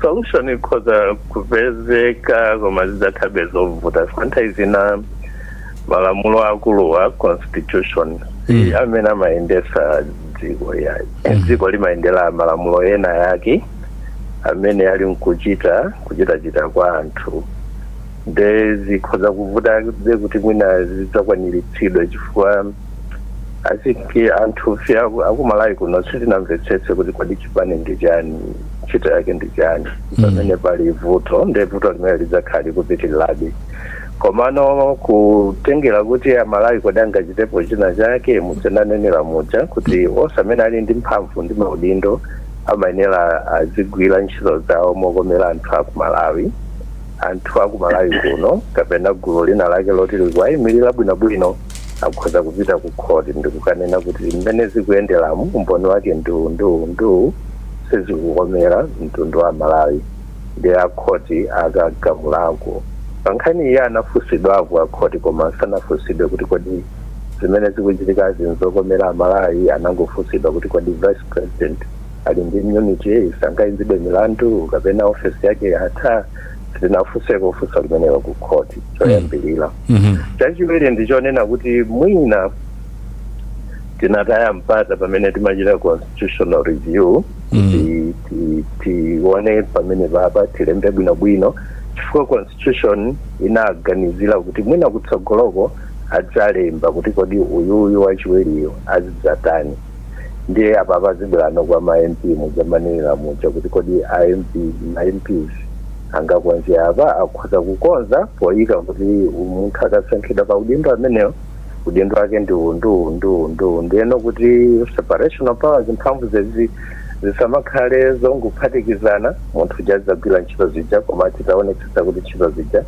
Speaker 3: Solution ikhoza kupezeka, koma zidzakhabe zovuta. Nthawi zina malamulo akuluwa, constitution, si amene amayendesa dziko yayi. Dziko limayendera malamulo ena yake amene ali mkuchita kuchitachita kwa anthu, nde zikhoza kuvuta kuti mwina zidzakwaniritsidwe, chifukwa I think anthu fe akumalawi kuno sitinamvetsetse kuti kodi chipani ndi chani, ntchito yake ndi chani. Pamene pali vuto, nde vuto limene lidzakhala likupitirirabe. Komano kutengera kuti Amalawi kodi angachitepo china chake, mudzananenera muja kuti onse amene ali ndi mphamvu ndi maudindo amayenera azigwira ntchito zawo mokomera anthu akumalawi, anthu akumalawi kuno kapena gulu lina lake loti likuwayimirira bwinobwino akhoza kupita ku khoti ndikukanena kuti mmene zikuyenderamu, umboni wake ndu ndu ndu, sizikukomera mtundu wa Malawi, ndi akhoti akagamulako. Pa nkhani iye anafunsidwako akhoti, koma sanafunsidwe kuti kodi zimene zikuchitikazi nzokomera Amalawi. Anangofunsidwa kuti kodi vice president ali ndi immunity, sangayimbidwe milandu kapena ofesi yake yatha. Sitinafunseko funso limenelo ku khoti choyambirira. Chachiwiri ndichonena kuti mwina tinataya mpata pamene timachita constitutional review kuti tione pamene papa tilembe bwinobwino, chifukwa constitution inaganizira kuti mwina kutsogoloko adzalemba kuti kodi uyuyu wachiwiriyo azidzatani. Ndiye apapa zibwerano kwa ma MP, mujamanenera muja kuti kodi a MP, ma MPs angakonze apa? Akhoza kukonza poyika kuti munthu akasankhidwa pa udindo amenewo, udindo wake ndi undu ndu ndu. Ndiyeno kuti separation of powers, mphamvu zezi zisamakhale zongophatikizana, munthu uja adzagwira ntchito zija, koma titaonetsetsa kuti ntchito zija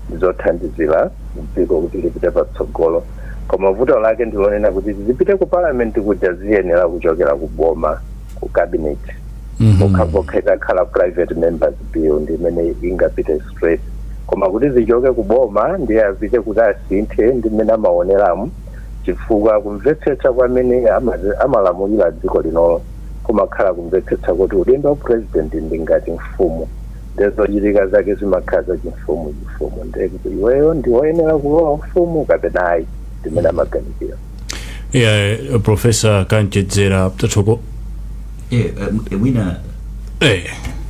Speaker 3: ndizothandizira dziko kuti lipite patsogolo. Koma vuto lake ndilonena kuti zipite ku parliament kuja ziyenera kuchokera ku boma, ku cabinet. Pokhapokha itakhala private members bill ndi imene ingapite straight, koma kuti zichoke ku boma ndiye apite kuti asinthe ndi mmene amaoneramu, chifukwa kumvetsetsa kwamene amalamulira dziko linolo kumakhala kumvetsetsa kuti udindo wa president ndi ngati mfumu, ndezochitika zake zimakhala zachimfumu chifumu, ndiye kuti iweyo ndi woyenera kulowa mfumu kapena ayi, ndimene amaganizira.
Speaker 2: Yeah, Professor Kanchedzera, tathoko.
Speaker 5: Mwina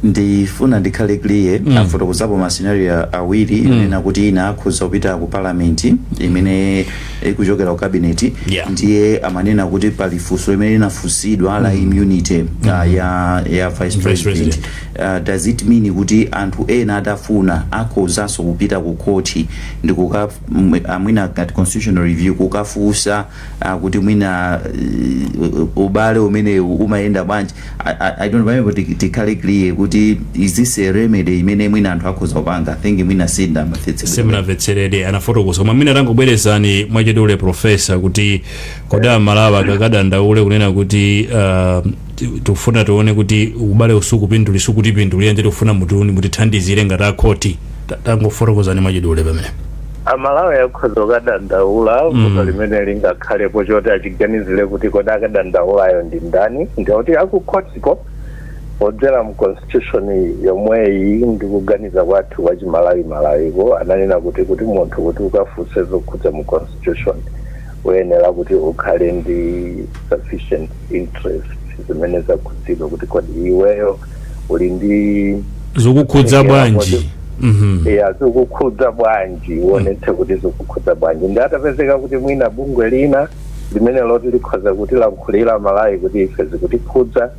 Speaker 5: Ndifuna ndikhale clear. Afotokozapo ma scenario awiri, imene kuti ina akhoza kupita ku parliament, imene ikuchokera ku cabinet. Ndiye amanena kuti pali funso limene linafunsidwa la immunity ya vice
Speaker 2: Vice
Speaker 5: president.
Speaker 2: President.
Speaker 5: Does it mean kuti anthu ena atafuna akhozanso kupita ku khoti ndi kuka amwina ngati constitutional review kukafunsa kuti mwina ubale umene umayenda bwanji? I don't know, tikhale clear kuti is this a remedy imene mwina anthu akhoza kupanga? I think mwina sindamvetse.
Speaker 2: Simunamvetserere, anafotokoza, koma mwina tangobwerezani mwachidule, professor, kuti kodi Amalawi akakadandaule kunena kuti tikufuna tione kuti ubale usukupinduli, sukutipindulira, ndi tikufuna mutiuni mutithandizire ngati akhoti. Tangofotokozani mwachidule pamene.
Speaker 3: Amalawi akhoza kukadandaula. Vuto limene lingakhalepo choti achiganizire kuti kodi akadandaulayo ndi ndani, ndikuti akukhotiko podzera mu constitution yomweyi ndi kuganiza kwathu kwa Chimalawi malawiko, ananena kuti munthu kuti ukafunse zokhudza mu constitution uyenera kuti ukhale ndi sufficient interest zimene zakhudzidwa, kuti kodi iweyo uli ndi
Speaker 2: Zikukhudza bwanji?
Speaker 3: Ya, zikukhudza bwanji, uonetse kuti zikukhudza bwanji. Ndi atapezeka kuti mwina bungwe lina limene loti likhoza kuti lankhulira Malawi kuti ife zikutikhudza,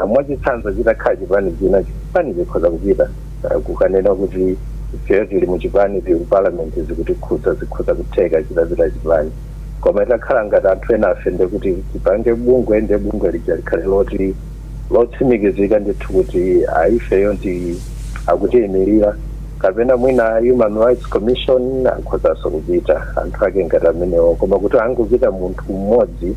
Speaker 3: mwachitsanzo chitakhala chipani china, chipani chikhoza kupita kukanena kuti ifeyo tili muchipani, tili ku parliament, zikutikhudza, zikhoza kutheka chitapita chipani. Koma itakhala ngati anthu ena afe, ndekuti tipange bungwe, nde bungwe lija likhale loti lotsimikizika ndithu kuti aifeyo ndi akutiyimirira, kapena mwina Human Rights Commission akhozanso kupita anthu ake ngati amenewo. Koma kuti angupita munthu mmodzi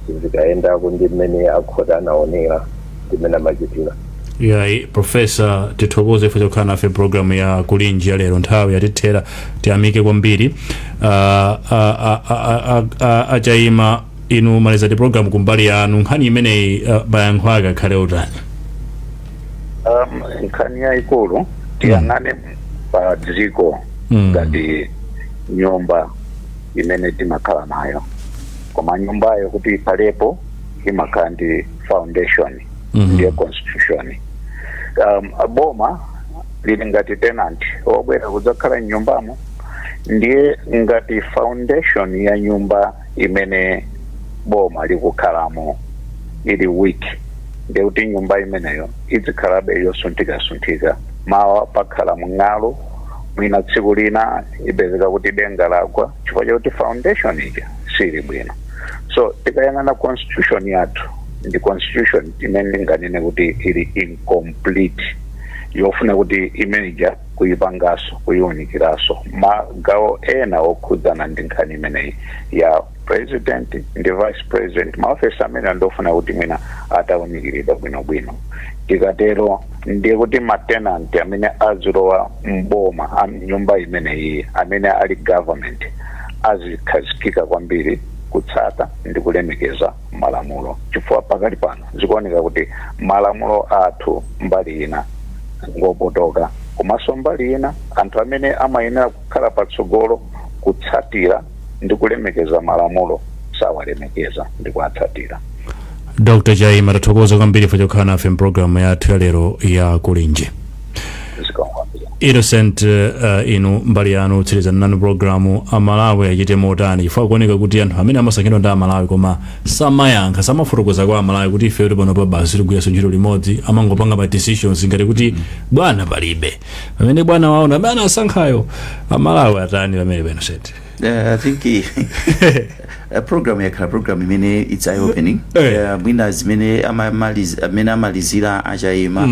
Speaker 3: sizikayendako, ndi mmene akhoti anaonera, ndi mmene amachitira.
Speaker 2: Yayi, professor, tithokoze ife chokhala nafe program ya Kulinji ya lero. Nthawi yatithera, tiyamike kwambiri. Achayima, inu malizati program kumbali yanu, nkhani imeneyi mayankho ake akhale utani?
Speaker 4: Nkhani yayikulu, tiyang'ane pa dziko ngati nyumba imene timakhala nayo, koma nyumbayo kuti ikhalepo imakhala ndi foundation, ndiye constitution. Boma lili ngati tenant wobwera kudzakhala mnyumbamo. Ndiye ngati foundation ya nyumba imene boma likukhalamo ili weak, ndiye kuti nyumba imeneyo izikhalabe yosunthikasunthika. Mawa pakhala mng'alu, mwina tsiku lina ipezeka kuti denga lagwa chifukwa chakuti foundation ija sili bwino. So tikayang'ana constitution yathu, ndi constitution imene ndinganene kuti ili incomplete, yofuna kuti imeneja kuyipangaso, kuyiwunikiranso magawo ena okhudzana ndi nkhani imeneyi ya president ndi vice president. Maofesi amene andofuna kuti mwina atawunikiridwa bwinobwino. Tikatero ndiye kuti ma tenant amene azilowa mboma nyumba imeneyi, amene ali government, azikhazikika kwambiri kutsata ndi kulemekeza malamulo, chifukwa pakali pano zikuoneka kuti malamulo athu mbali ina ngopotoka, komanso mbali ina anthu amene amayenera kukhala patsogolo kutsatira ndi kulemekeza malamulo sawalemekeza ndi kuwatsatira.
Speaker 2: Dr Chaima, tathokoza kwambiri for chokhala nafe mpulogalamu yathu ya lero ya Kulinji.
Speaker 4: Zikomo kwambiri.
Speaker 2: Innocent, inu mbali yanu, tsirizani nanu programu. Amalawi achite motani, chifukwa kuoneka kuti anthu amene amasankhidwa ndi Amalawi koma samayankha, samafotokoza kwa Amalawi kuti ife pano pa basi tigwiranso ntchito limodzi, amangopanga ma decisions ngati kuti bwana palibe, pamene bwana wawo amene anasankhayo? Amalawi atani pamene pa, Innocent?
Speaker 5: I think program yakhala program imene it's eye opening. Mwina zimene amene amalizira Achayima,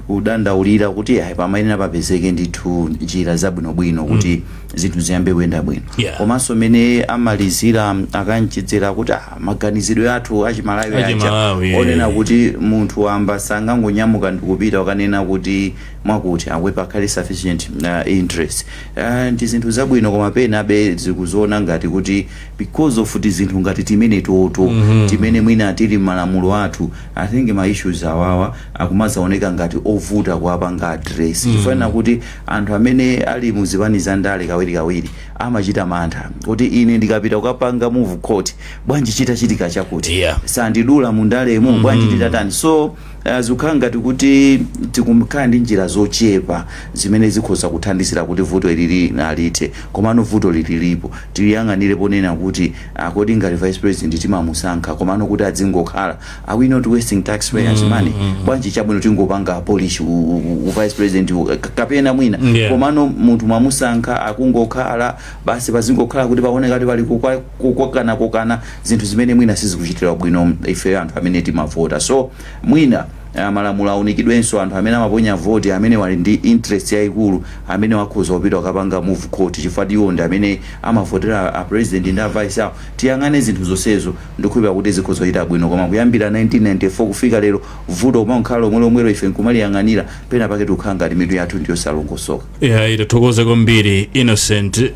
Speaker 5: kudandaulira kuti ayi, pamayenera papezeke ndithu njira zabwinobwino kuti zinthu ziyambe kuyenda bwino. Komanso mene amalizira akanchidzera kuti maganizidwe athu Achimalawi aja
Speaker 2: Achimalawi,
Speaker 5: onena kuti munthu wamba sangangonyamuka ndikupita ukanena kuti mwakuti akwe pakhale sufficient interest, ndi zinthu zabwino. Koma pena abe zikuziona ngati kuti because of tizinthu ngati timene toto timene mwina tili m'malamulo athu, I think ma issues awawa akumazaoneka ngati ovuta kuwapanga address, chifukwa kuti anthu amene ali muzipani za ndale kawirikawiri amachita mantha kuti ine ndikapita kukapanga move court, bwanji chitachitika chakuti, sandidula mundalemo, bwanji nditatani? So Zikukhala ngati kuti tikukhala ndi njira zochepa zimene zikhoza kuthandizira kuti vuto ilili alithe, komano vuto lililipo. Tiliyang'anire ponena kuti kodi ngati vice president timamusankha, komano kuti adzingokhala, are we not wasting taxpayers money? Bwanji chabwino tingopanga abolish u vice president kapena mwina, komano munthu mwamusankha akungokhala basi, pazingokhala kuti paoneka kuti pali kukokana kokana, zinthu zimene mwina sizikuchitira bwino ife anthu amene timavota. So mwina malamulo aunikidwenso, anthu amene amaponya voti, amene wali ndi interest yayikulu, amene wakhoza kupita kukapanga move court, chifukwa iwo ndi amene amavotera a president ndi a vice awo. Tiyang'ane zinthu zonsezo, ndikukhulupirira kuti zikhoza kuchita bwino. Koma kuyambira 1994 kufika lero, vuto kumakhala lomwe lomwelo, ife nkumaliyang'anira, pena pake tikukhala ngati mitu yathu ndiyosalongosoka.
Speaker 2: Yeah, tithokoze kwambiri Innocent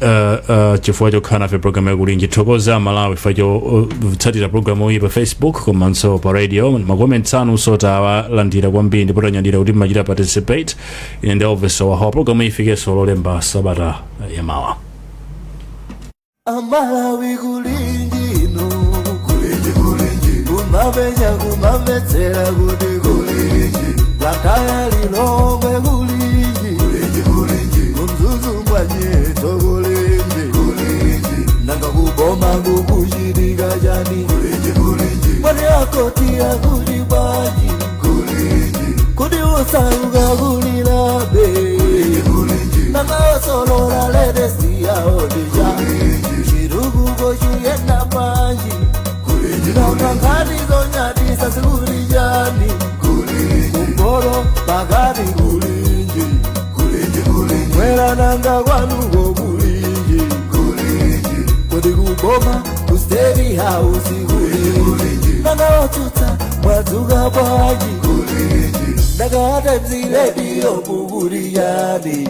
Speaker 2: chifukwa chokhala nafe programu yakulinji. Tithokoze Amalawi chifukwa chotsatira programu iyi pa Facebook komanso pa radio. Ma comments anu tawalandira kwambiri ndipo tanyadira kuti mmachita participate. Ine ndi Elvis Wahawa. Programu iyi ifikenso Lolemba sabata yamawa.
Speaker 1: Amalawi, kulinjino, kulinji, kulinji, kumapenya, kumamvetsera kuti kulinji, Blantyre, Lilongwe, kulinji, kulinji, kulinji, kuMzuzu mwanyeto, kulinji, kulinji, nanga kuboma kukuchitika chani? Kulinji, kulinji, mwati akoti akuti bwanji? Kulinji, kuti usauka kulilabe? Kulinji, nanga osolola latest yawo ndija? Chitukuko chiyenda bwanji? Nanga nkhani zonyadisa zikuli chani? Kumporo, pakati, kulinji, mwera, nanga kwanuko kulinji? Kodi kuboma, ku State House, kulinji? Nanga otsutsa mwadzuka bwanji? Nanga Times Radio mukuli chani?